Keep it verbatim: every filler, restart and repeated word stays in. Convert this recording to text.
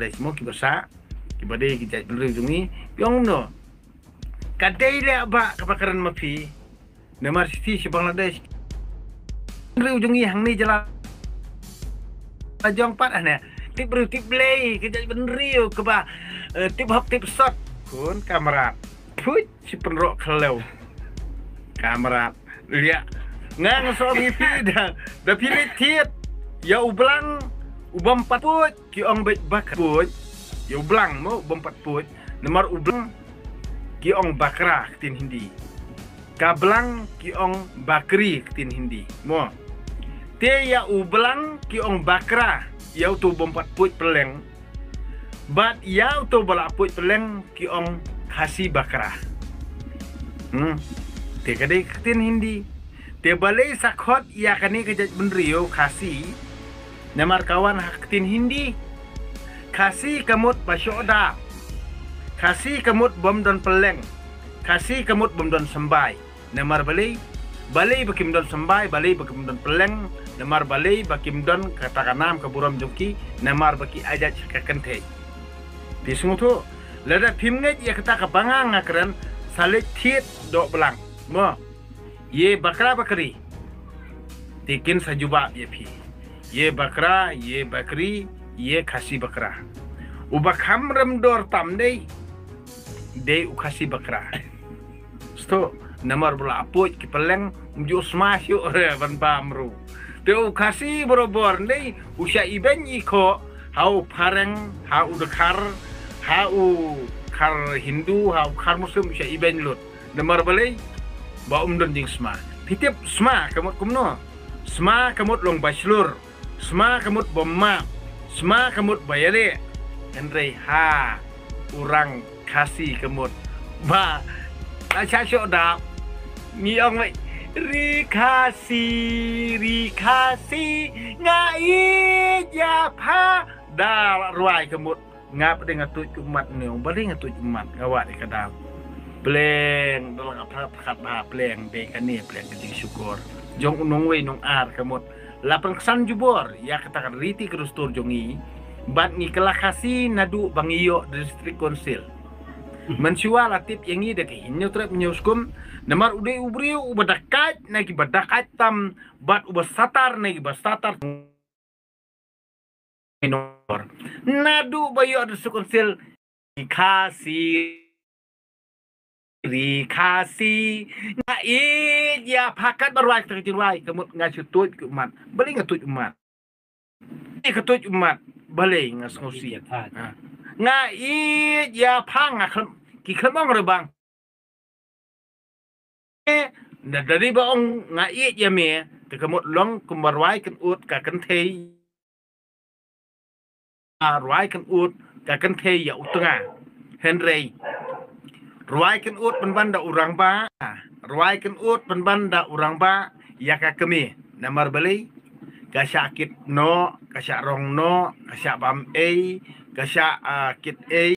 Bangladesh mo kiba sah, kiba dei ki jaitbynriew jong ngi, ki ong no. Ka dei leh ba kaba kren ma phi. Namar shisha sha Bangladesh. Bynriew jong ngi hangne jylla la jong pat hane. Tip briew tip Blei, ka jaitbynriew kaba, eh, tip hok tip sot. Khun kamrat. Phuit shi pynroh khlaw. Kamrat. Lia. Nga nga shu ong ïa phi da, da phi leit thied ïa u Blang u bym pat puit ki ong beit Bakra. Puit. Ïa u Blang mo u bym pat puit. Namar u Blang ki ong Bakra ktien Hindi. Ka Blang ki ong Bakri ktien Hindi. Mo. Te ïa u Blang ki ong Bakra, ïa uto u bym pat puit pylleng. Bad ïa uto ba la puit pylleng ki ong Khasi Bakra. Hmm. Te ka dei ktien Hindi. Te balei sa khot ïa kane ka jaitbynriew Khasi. Namar ka wan ha ktien Hindi. Khasi ka mut ba shoh da. Khasi ka mut bym don pylleng. Khasi ka mut bym don symbai. Namar balei, balei ba kim don symbai, balei ba kim don pylleng, namar balei ba kim don kata ka nam ka burom jong ki, namar ba ki ajaid sha ka kynthei. Te sngewthuh, lada phim ngeit ïa kata kaba nga nga kren, sa leit thied doh Blang. Mo. Ye Bakra Bakri. Te kin sa jubab ïa phi. Ye Bakra, ye Bakri, ye Khasi Bakra. Uba kham rem dor tam dei. Dei u Khasi Bakra. Sto, namar ba la puit ki pylleng, um ju sma shuh re ban bam ruh. Te u Khasi barabor dei, u shah ibeiñ i khoh, ha u Phareng, ha u Dkhar, ha u Khar Hindu, ha u Khar Muslim, u shah ibeiñ lut. Namar balei, ba um don jingsma. Phi tip sma ka mut kumno. Sma ka mut long ba shlur. Sma ka mut bym map. Sma ka mut ba ïaleh. Hynrei ha u rang Khasi ka mut ba la sha shoh dap. Ngi ong wei, ri Khasi, ri Khasi, nga ïeit ïa pha. Da rwai ka mut. Nga pat dei nga tuid ummat ne, ong ba dei nga tuid ummat, nga wad ïa ka daw. Pleng, da la ka phra-, phra-, ba pleng, dei kane, pleng ka jingshukor. Jong u nongwei nongar ka mut. La pynksan jubor ïa kata ka riti ka dustur jong ngi. Bad ngi kylla Khasi naduh ba ngi ïoh District Council. Mynshuwa la tip ïa ngi da ka Hynñiewtrep Hynñiewskun. Namar u dei u briew uba dakaid na kiba dakaid tam bad uba satar na kiba satar. Naduh ba ïoh District Council, ri Khasi, ri Khasi, nga ïeit ïa pha. Katba rwai kata ka jingrwai ka mut nga shu tuid ki ummat. Balei nga tuid ummat? Ïa ka tuid ummat. Balei nga sngewsih. Ha. Nga ïeit ïa pha, nga khlem, ki khlem ong re bang. Na da dei ba ong nga ïeit ïa me, te ka mut long kumba rwai kynud ka kynthei. A rwai kynud ka kynthei ïa u tnga. Hynrei rwai kynud pynban da u rangbah, rwai kynud pynban da u rangbah ïa ka kmie. Namar balei? Ka shah kit noh, ka shah rong noh, ka shah bam ei, ka shah, ah, kit ei.